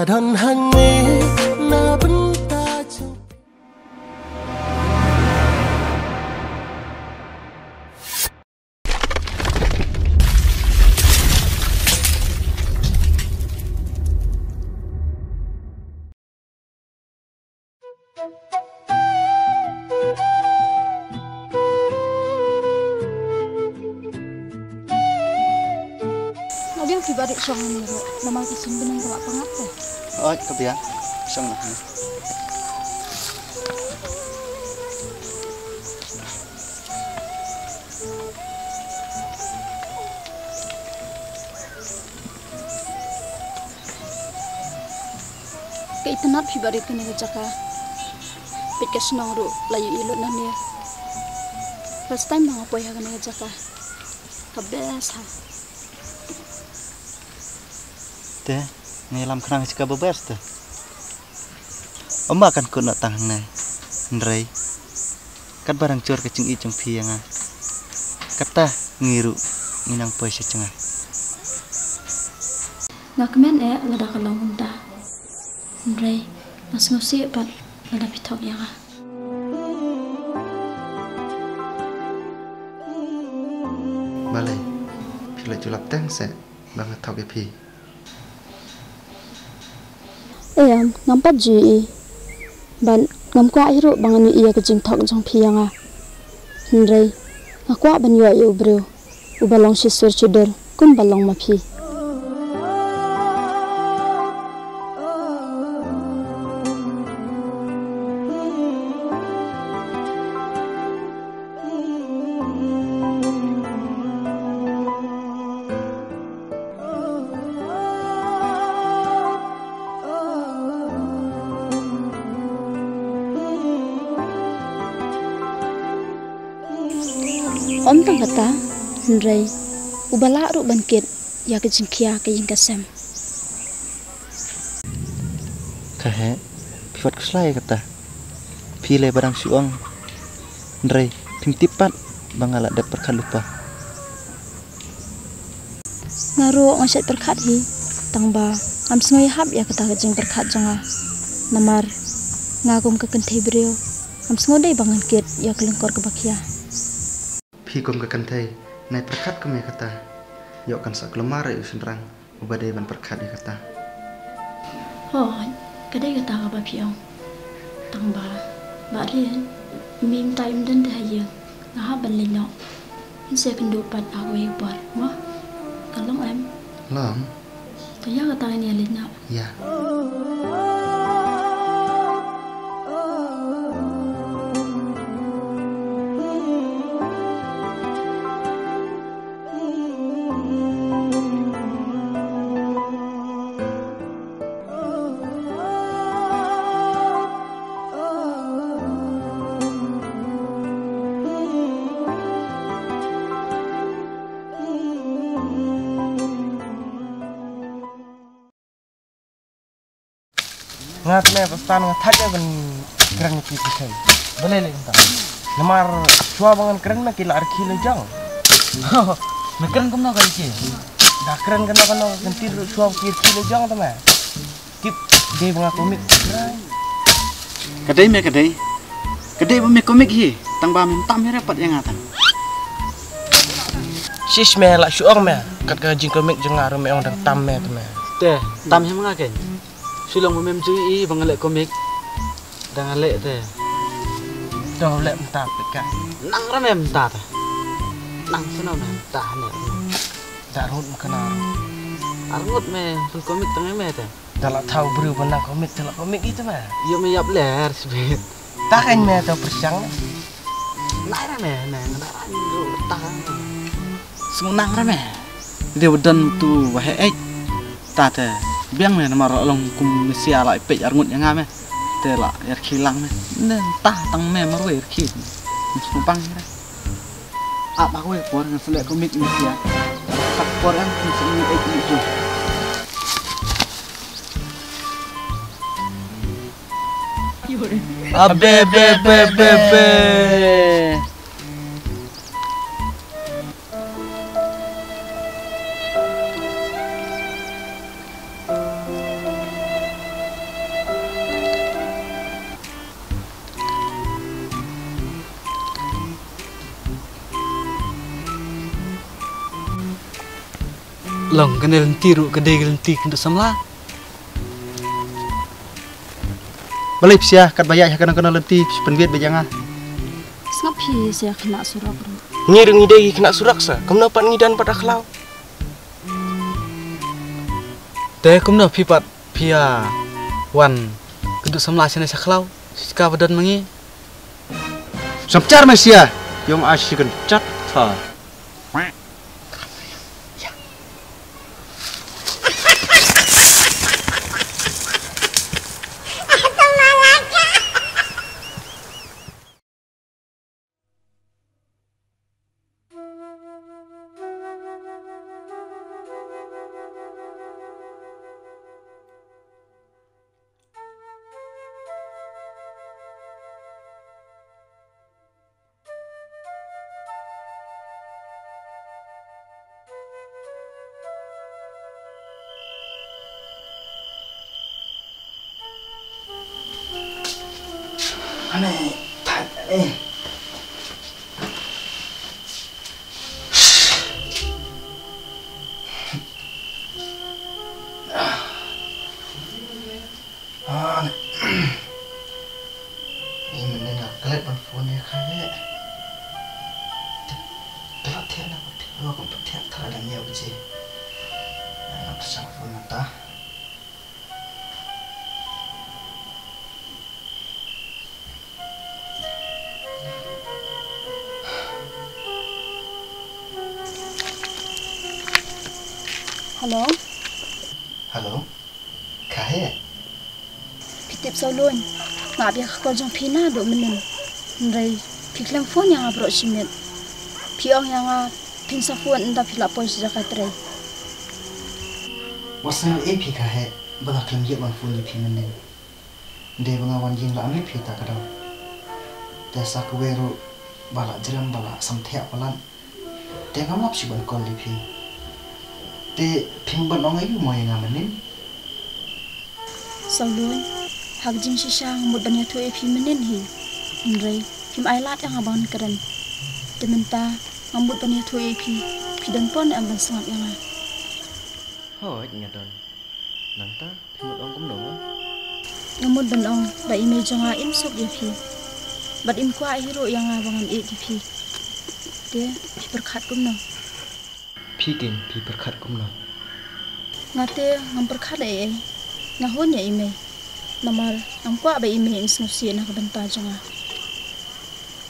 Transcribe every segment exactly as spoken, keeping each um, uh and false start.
Don hangne na bynta jong. Nga biang phi ba rit shong ni ruh, namar ka sien bneng ka la pangap te. Oi, ka biang. Shong noh. Ka itynnad phi ba rit kane ka jaka. Peit ka shnong ruh la ïohi lut na ne. First time ba nga poi ha kane ka jaka. Ka best ha. Te, nga ïalam khnang ka jaka ba best te. Ym ba kan kut noh tang hangne. Hynrei katba dang jur ka jingïeit jong phi ïa nga, kata ngi ruh ngi nang poi sha jngai. Nga kmen eh lada ka long kumta. Hynrei nga sngewsih pat lada phi thok ïa nga. Balei phi la ju lap teng seh ba nga thok ïa phi? Em, ngam pat ju ïohi. Bad ngam kwah hi ruh ba ngan ïohi ïa ka jingthok jong phi ïa nga. Hynrei nga kwah ban ïoh ïa u briew uba long shisur shudur kumba long ma phi. Ym tang kata, hynrei uba lah ruh ban kit ïa ka jingkhia ka ïing ka sem. Ka heh, phi wat khuslai kata. Phi lei ba dang shu ong. Hynrei phim tip pat ba nga la dep pyrkhat lypa. Nga ruh nga shet pyrkhat hi, tang ba ngam sngew ïahap ïa kata ka jingpyrkhat jong nga. Namar nga kum ka kynthei briew, ngam sngew dei ba ngan kit ïa ka lyngkor kaba khia. Phi kum ka kynthei, nai pyrkhat kum ïa kata. Ïoh kan sa kulmar ïa u shynrang uba dei ban pyrkhat ïa kata. Hooid, ka dei kata kaba phi ong. Tang ba, Bah Rian, i mei mynta im don te ha ïing, nga hap ban leit noh. Ngin sa ïakynduh pat ha kawei ka por, mo? Ka long em? Long. To ïa kata ngin ïa leit noh. Ïa. Nga te me ba stan nga thait me ban kren ïa ki phi thei. Balei lei mynta? Namar shuwa ba ngan kren me ki la rkhie la jong. Me kren kumno ka rkhie? Da kren kano kano ka ktien ruh shuwa ba ki rkhie la jong te me. Tip dei ba nga komik. Ka dei me ka dei. Ka dei ba me komik hi, tang ba mem tam hi re pat ïa nga tang. Shish me, la shu ong me, kat ka jingkomik jong nga ruh me ong dang tam me te me. Te, tam hi ma nga keiñ. Shu long ba mem ju ïohi ba nga leh komik. Da nga leh te. Dang leh mynta peit ka. Nang re me mynta te. Nang sno me mynta ne. Da rngut me kane. Arngut me pynkomik tang me te. Da la thaw briew ba nang komik te la komik ite me. Ïoh me ïap ler sbit. Ta keiñ me ta pyrshang. Nai ra me ne, nai ra me ru ta. Sngewbha nang ra me. Dei ba don tu ba heh eh. Ta te biang me namar long kum me sia la peit arngut ïa nga me. Te la ïarkhie lang me. Ne ta tang me marwei ïarkhie. Sngewbha bang ra. Ap ba kawei por ngan sa leh komik ïa me sia. Ap por ngan sa leh komik ïa me. Abe be be be be. Long kane lynti ruh ka dei ka lynti kynduh samla. Balei phi sia, katba ïaid ha kano kano lynti phi pynwit beit ïa nga? Sngap phi sia khynnah surok ruh. Ngi ruh ngi dei khynnah surok sa, kumno pat ngi don pat ha khlaw? Te kumno phi pat phi ïa wan kynduh samla shane sha khlaw, shika ba don ma ngi. Samchar me sia, ïong a shi kan chat tha. Ane, thait, eh. Ane. Ïa mynnin nga klet ban phone ïa ka he. Te, te la thiah na ka thiah, wa kum pa thiah tha dang ïa u je. Nga pyrshang phone na ta. Hello. Hello. Ka he? Phi tip Sawlun, nga ap ïa ka call jong phi naduh mynnin. Hynrei phi khlem phone ïa nga baroh shi miet. Phi ong ïa nga phin sa phone ynda phi la poi sha jaka trei. Wat sngew ei phi ka he ba nga khlem ïoh ban phone ïa phi mynnin. Dei ba nga wan ïeng la mih phi ta ka daw. Te sa kawei ruh ba la jrem ba la samthiah palat. Te ngam lap shuh ban call ïa phi. Te phim ban ong aïu mo ïa nga mynnin? Sawlun, ha ka jingshisha nga mut ban ïathuh ïa phi mynnin hi. Hynrei phim ai lad ïa nga ban kren. Te mynta nga mut ban ïathuh ïa phi, phi don pon em ban sngap ïa nga? Hooid nga don. Nangta phi mut ong kumno mo? Nga mut ban ong ba i mei jong nga im suk ïa phi. Bad im kwah hi ruh ïa nga ba ngan ïeit ïa phi. Te phi pyrkhat kumno? Phi keiñ phi pyrkhat kumno? Nga te ngam pyrkhat ei ei. Nga hun ïa i mei. Namar ngam kwah ba i mei in sngewsih na ka bynta jong nga.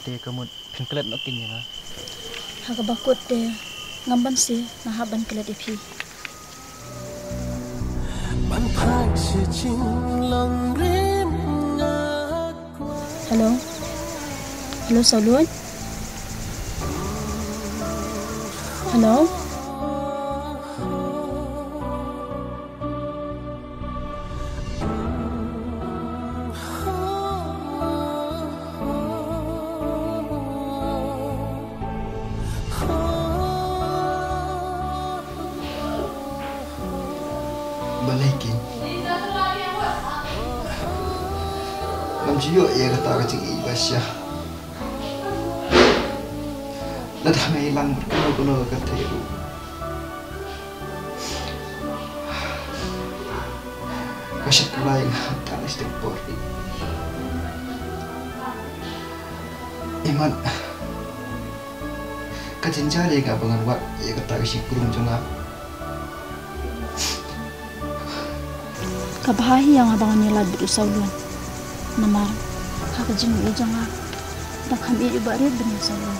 Te ka mut phin klet noh keiñ ïa nga? Ha kaba kut te ngam banse, nga hap ban klet ïa phi. Hello. Hello, Sawlun. Hello. Balei keiñ? Ngam ju ïoh ïa kata ka jingïeit ba sha. Lada me ïalang bad kano kano ka kynthei ruh, ka shait kylla ïa nga tang shi teng por. Imat ka jynjar ïa nga ba ngan wad ïa kata ka shynrang jong nga. Ka bha hi ïa nga ba ngan ïalad bad u Sawlun. Namar ha ka jingim jong nga, da kham ïeit u Bah Rit ban ïa u Sawlun.